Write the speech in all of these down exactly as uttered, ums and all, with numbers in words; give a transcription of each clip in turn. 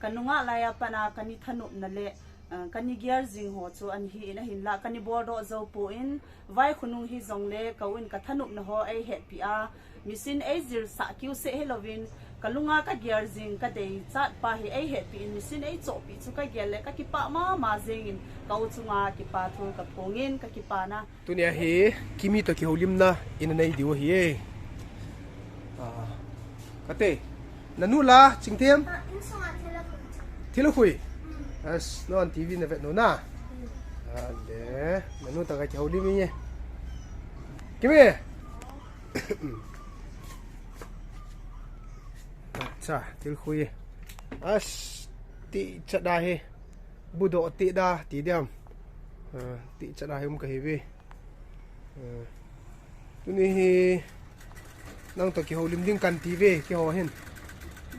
Ka nungah lai a pat a ka ni thanopna le, eh, ka ni gel jing ho chu ana hi in, ahinlah ka ni boldoh jou poi, vai khonung hijongle ka u in ka thanopna ho ei hetpi a, machine ei jilsah kiu seh hilouvin, ka lunga ka gel jing ka deichat pa hi ei hetpi in, machine ei chohpi chu ka gel le ka kipah mama jeng in, ka u chunga kipa thu ka phong in, ka kipah na. Tunia hi Kimi toh kihoulimna i na nei diu ahi e. Ah, kate, nanu la, Chingthem? Ah, insunga thil a khui. Thil a khui? Hmm. As, non T V na vet nom na? Hmm. Ah, le, nanu toh ka kihoulim e. Kimi! Acha, thil khui. As, ti cha da hi. Bu doh tih da, ti diam. Ah, ti cha da hi um ka hi ve. Ah, tuni hi nang toh kihoulim ding kan ti ve, keiho hin.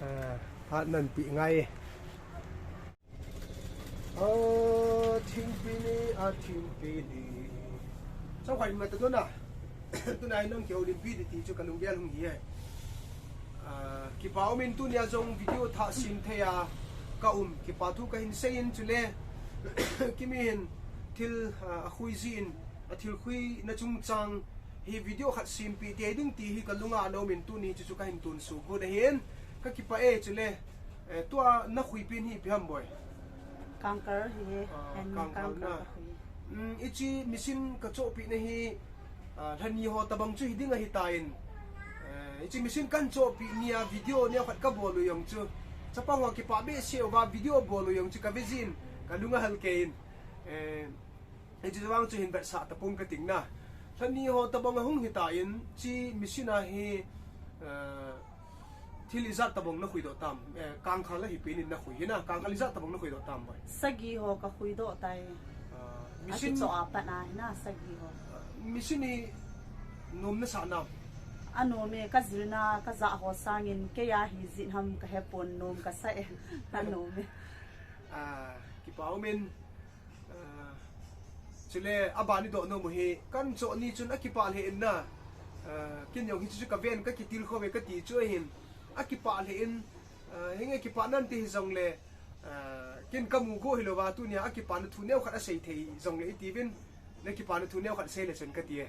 Ah, hat nan pi ngai. A thingpi ni, a thingpi ni. Chang khai ma ta dona. Tuna hi nang kihoulimpi di ti chu ka lunggel hung hi e. Ah, kipa um in tunia jong video thah sem thei a ka um. Kipa thu ka hin sei in chule. Kimi hin thil, ah, a khui jin, a thil khuina chungchang hi video khat sempi tei ding ti hi ka lunga ana um in tuni chu chu ka hin tun su got ahin. Ka kipah e chule. Eh, tua na khuipi hi ipi ham boi? Kangkal hi, ah, and kangkal kangkal na. Ka khui. Mm, hiche machine ka chohpi na hi, ah, lhani ho tabang chu hi ding ahi tan. Eh, hiche machine kan chohpi nia video neo khat ka bol u jong chu. Chapang ho kipah behseh uva video bol u jong chu ka ve jin, ka lunga hal kei in. Eh, Hiche vang chu hin vetsah tapong ka ting na. Lhani ho tabang a hung hi tan, hiche machine a hi, eh, thil ijat tabang na khui doh tam, eh, kangkal a hi pen in na khui hi na, kangkal ijat tabang na khui doh tam boi? Sagi ho ka khui doh tai. Ah, a machine kichoh a pat a hi na, sagi ho. Ah, machine hi nom na sa nam? A nom e, ka jilna, ka jah ho sangin, kei a hi jin ham ka hepon, nom ka sa e, a nom e. Ah, kipa um in, Ah, chule, aban i doh nom u hi, kan choh ni chun a kipah lheh in na. Ah, kin jong hichu chu ka ven ka kitilkhou ve ka ti chu ahin. A kipah lheh in, ah, hinge kipah nan ti hijongle, ah, kin ka mu got hilou va tunia a kipana thu neo khat a sei thei jongle i ti vin, na kipana thu neo khat sei le chun ka ti e.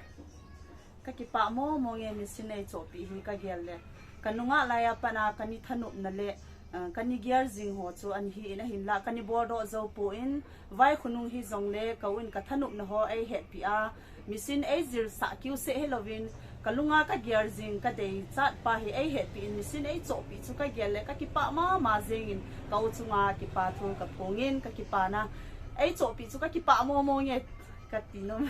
Ka kipah momo nge machine ei chohpi hi ka gel le. Ka nungah lai a pat a ka ni thanopna le, eh, ka ni gel jing ho chu ana hi in ahinlah ka ni boldoh jou poi, vai khonung hijongle ka u in ka thanopna ho ei hetpi a, machine ei jilsah kiu seh hilouvin, ka lunga ka gel jing ka deichat pa hi ei hetpi in machine ei chohpi chu ka gel le ka kipah mama jeng in ka u chunga kipa thu ka phong in ka kipah na. Ei chohpi chu ka kipah momo nge ka ti nom.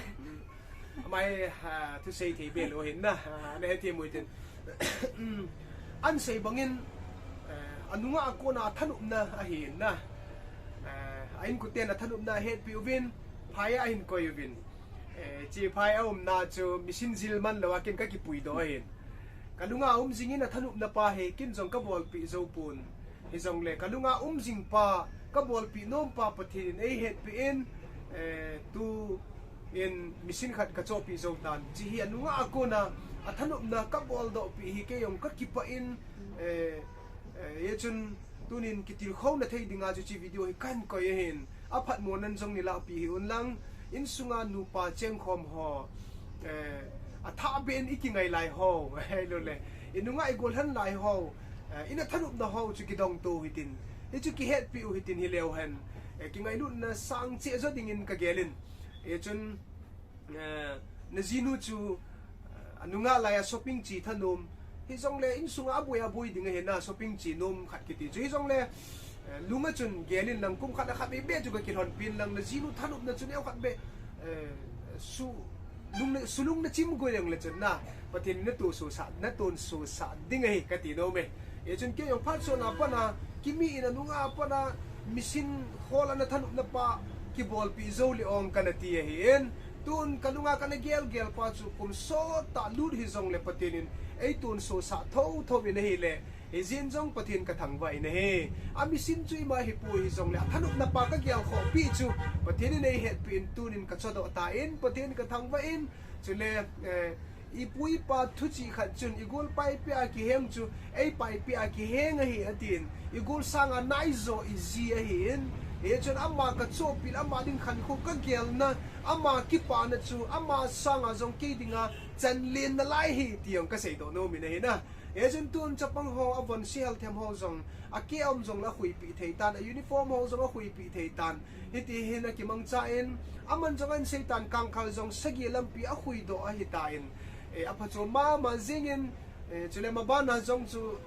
Amai, ah, thusei thei be lou hin na, ah, na he thei mo tin. Um, an sei bangin, eh, a nungah a kona a thanopna ahi in na. Eh, a inkoten a thanopna a hetpi uvin, phai a ahin koi uvin. Eh, hiche phai a umna chu machine jil man lou a ken ka kipui doh ahin. Ka lunga um jingin a thanopna pa hi ken jong ka bolpi jou pon. Hijongle ka lunga um jing pa, ka bolpi nom pa Pathen in ei hetpi in, eh, tu in machine khat ka chohpi jou tan. Hiche hi a nungah a kona a thanopna ka boldoh pi hi kei jong ka kipah in, eh, eh, hichun tunin kitilkhouna thei dinga chu hiche video hi kan koi ahin. Aphat mo nan jong nei lahpi hih un lang, insunga nupa chengkhom ho, eh, a thah beh in i kingai lai ho, hilou le, i nungah i gollhang lai ho, eh, i na thanopna ho chu kidong to hitin, hichu kihetpi u hitin hileu hen, eh, kingailutna sang cheh jo dingin ka gel in, hichun, eh, na jinu chu, eh, a nungah lai a shopping chi thanom, hijongle insunga aboi aboi ding ahi na shopping chi nom khat kiti chu. Hijongle, eh, lunga chun gel in lang kum khat a khat beh beh chu ka kilhonpi in lang na jinu thanopna chu neo khat beh, eh, su, lung na, sulung na chim go jong le chun na, Pathen in na tonsot sah, na tonsot sah ding ahi ka ti nom e. Hichun kei jong phat sot na pat a, Kimi in a nungah a pat a, machine hol a na thanopna pa, kibolpi jou le ong ka na ti ahin. Tun ka nungah ka na gel gel pa chu kum sot tah lut hijongle Pathen in ei tonsot sah tho tho in ahile, hijeh in jong Pathen ka thangvah in ahi. A machine chu ima hi poi hijongle, a thanopna pa ka gelkhoh pi chu Pathen in ei hetpi in tunin ka chohdoh tan, Pathen ka thangvah in, chule, eh, Ipu ipa thuchih khat chun, igol pa ipi a kiheng chu, eipa ipi a kiheng ahi, atin. Igol sanga naijo iji ahin. Hichun ama kachohpeh, ama ding khankho kagelna, ama kipana chu, ama sanga jong kei dinga chanlen nalai ahi, ti jong kaseidoh nom in ahi na. Hichun tun chapang ho, avon sihal them ho jong, akeh aum jong la ahuipeh thei tan, a uniform ho jong ahuipeh thei tan. Hiti hin akimangcha in, aman jong ahin seitan, kangkhal jong sagi lampi ahuhdoh ahi tan. Eh, apha chom mama jingin, eh, chule mabana jong chu,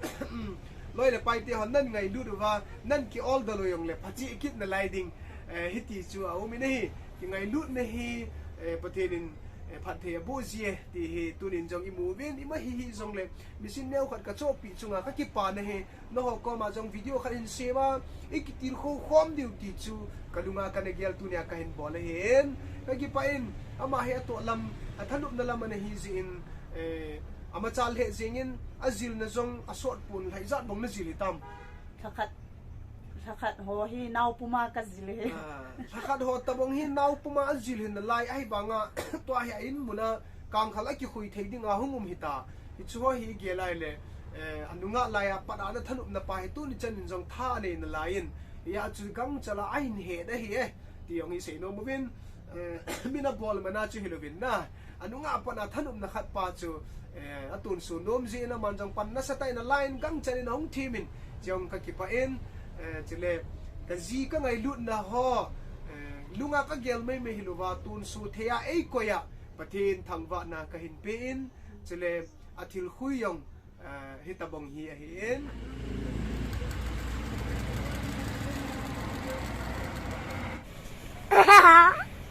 loi le pai te hon nan ngailut uva, nan ki-order lou jongle phachi kit nalai ding. Eh, hiti chu aum in ahi, kingailutna hi, eh, Pathen in, eh, phatthei aboh ji e, ti hi tunin jong imu uvin, ima hihi jongle, machine neo khat kachohpeh chunga kakipana hi, nangho koma jong video khat hin sem a, ikitilkhou khom diu ti chu kalunga kana gel tunia kahin bol ahin. Kakipah in, ama hi atoh lam, athanopna lam ana hi jeh in, eh, amachal lheh jengin, ajilna jong asot pon, lhaijat bang najil hitam? Lhakhat, lhakhat ho hi nao puma kajil e. Ah, lhakhat ho tobang hi nao puma ajil hi nalai, ahivanga tua hi a in muna kangkhal akikhui thei dinga hung um hita. Hichu ho hi igel lai le, eh, anungah laiya pat a ana thanopna pa hi tuni chanin jong tha anei nalai in, hia chu gangchal a ahin het ahi e, ti jong hi seinom uvin, eh, min abol mana chu hilouvin na. Anungah pat a thanopna khat pa chu, eh, atonsot nom jeh in aman jong pan nasatah in a line gangchal in ahung them in, jong kakipah in, eh, chule kaji kangailutna ho, eh, lunga kagel maimai hilouva tonsot thei a eikoi a Pathen thangvahna kahin pe in, chule athilkhui jong, eh, hitobang hi ahin.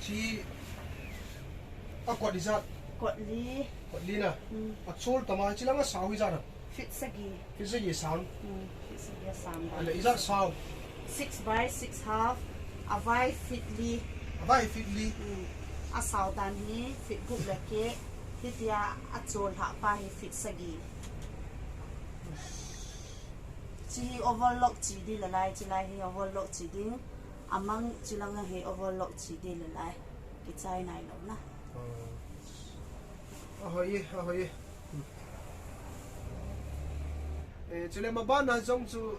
Chi akot ijat? Kot li. Kot li na. Mm. Achol tama, chi langa sao ijat na? Feet sagi. Feet sagi sang. Mm, feet sagi sang. Ale ijat sao? Six by six half. Avai feet li. Avai feet li. Mm. Asao dan hi feet gup le keh. Hitia achol lhah pa hi feet sagi. Chi hi overlock chi di le lai, chi lai hi overlock chi ding. Amang chi langa hi overlock chi di le lai. Kichai nailou na. Ah. Ahoi, ahoi. Eh, chule mabana jong chu,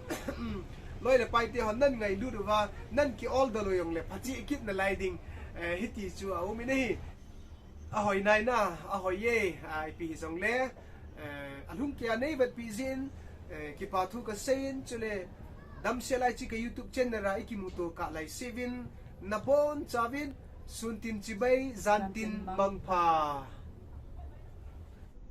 loi le pai te hon nan ngailut uva, nan ki-order lou jongle phachi kit nalai ding. Eh, hiti chu aum in ahi. Ahoi nai na, ahoi e, ah, ipi hijongle, eh, alhung keiya neivetpi jeh in, eh, kipa thu kasei in, chule damsel a hiche ka YouTube channel a ikimuto kah laiseh uvin, nabonchauvin, sun tin chibai, jan tin mangpha.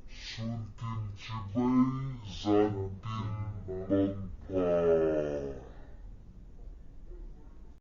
Sun tin chibai, jan tin mangpha.